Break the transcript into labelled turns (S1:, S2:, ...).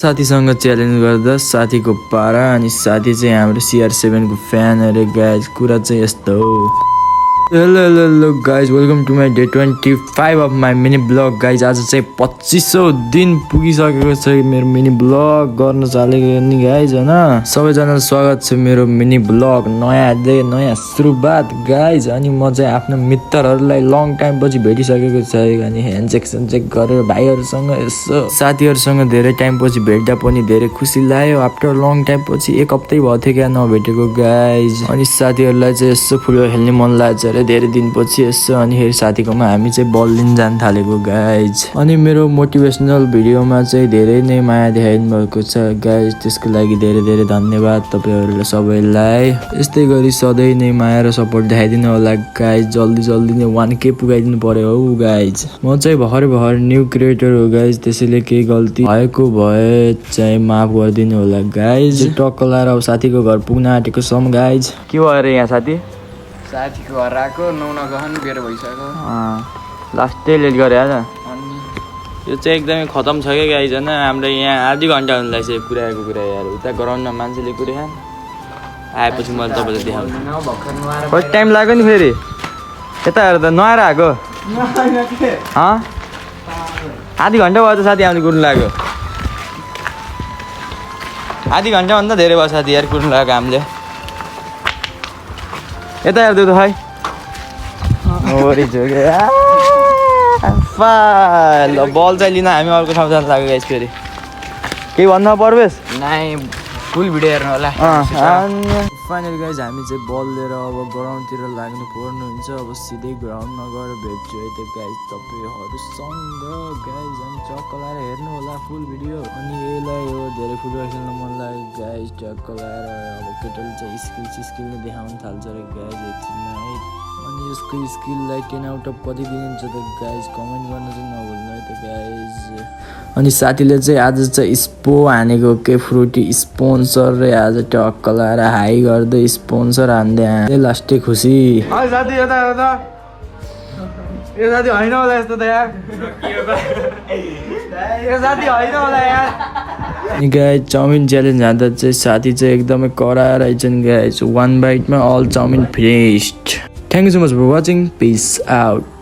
S1: साथीसँग च्यालेन्ज गर्दा साथीको पारा अनि साथी चाहिँ हाम्रो CR7 को फ्यान अरे गाइज कुरा चाहिँ यस्तो हो। Hello guys welcome to my day 25 of my mini vlog guys. आज चाहिँ 2500 दिन पुगिसकेको छ मेरो मिनी ब्लग गर्न चालेको नि गाइज होइन। सबैजनालाई स्वागत छ मेरो मिनी ब्लग नयाँ डे नयाँ सुरुवात गाइज। अनि म चाहिँ आफ्नो मित्रहरूलाई लङ टाइम पछि भेटिसकेको छ अनि ह्यान्डसेक गरेर भाइहरूसँग यसो साथीहरूसँग धेरै टाइम पछि भेट्दा पनि धेरै खुसी लाग्यो। आफ्टर लङ टाइम पछि एक हप्तै भयो थियो क्या नभेटेको गाइज। अनि साथीहरूलाई चाहिँ यसो फुटबल खेल्ने मन लाग्छ अरे धेरै दिन पछि यसो। अनि फेरि साथीकोमा हामी चाहिँ बल लिन जान थालेको गाइज। अनि मेरो मोटिभेसनल भिडियोमा चाहिँ धेरै नै माया देखाइदिनु भएको छ गाइज, त्यसको लागि धेरै धेरै धन्यवाद तपाईँहरूलाई सबैलाई। यस्तै गरी सधैँ नै माया र सपोर्ट देखाइदिनु होला गाइज। जल्दी नै 1K पुगाइदिनु पर्यो हौ गाइज। म चाहिँ भर्खर न्यू क्रिएटर हो गाइज, त्यसैले केही गल्ती भएको भए चाहिँ माफ गरिदिनु होला गाइज। टक्क लाएर अब साथीको घर पुग्न आँटेको छौँ गाइज। के भयो अरे यहाँ
S2: साथीको घर आएको नगहन बेर भइसक्यो।
S1: लास्टै लेट गरे आज। यो चाहिँ एकदमै खतम छ क्या गाइज होइन। हाम्रो यहाँ आधी घन्टा हुनु लाग्छ पुऱ्याएको कुरा यार। उता ग्राउन्डमा मान्छेले कुरा आएपछि मैले तपाईँलाई देखाउँछु। कति टाइम लाग्यो नि फेरि यता हेर त नुहाएर आएको आधी घन्टा भयो त साथी आउने कुर्नु लाग्यो। आधी घन्टाभन्दा धेरै भयो साथी यार कुर्नु लाग्यो हामीले। यता हेर्दै त खै ल बल चाहिँ लिन हामी अर्को ठाउँ जानु लाग्यो गाइस। फेरि केही भन्नु पर्वेश
S2: नाइ फुल भिडियो हेर्नु होला।
S1: फाइनल गाइज हामी चाहिँ बल लिएर अब ग्राउन्डतिर लाग्नु पर्नु हुन्छ। अब सिधै ग्राउन्डमा गएर भेट्छु है त गाइज तपाईँहरूसँग गाइज। अनि चक्क लाएर हेर्नु होला फुल भिडियो। अनि यसलाई हो धेरै फुटबल खेल्न मन लाग्यो गाइज। टक्क लाएर अब केटोले चाहिँ स्किल नै देखाउनु थाल्छ र गाइज एकछिनमा है। अनि यसको स्किललाई 10 आउट अफ कति दिनुहुन्छ त गाइज कमेन्ट गर्न चाहिँ नभुल्नु है त गाइज। अनि साथीले चाहिँ आज चाहिँ स्पो हानेको के फ्रुटी स्पोन्सर रे आज टक्क लाएर हाई गर्दै स्पोन्सर हान्दै लास्टै खुसी।
S2: साथी यता यो साथी होइन होला यस्तो त यार। यो साथी होइन होला यार।
S1: अनि गाइज चाउमिन च्यालेन्ज हान्दा चाहिँ साथी चाहिँ एकदमै कराएर आइछन् गाइज। 1 बाइटमा all chowmein finished. Thank you so much for watching. Peace out.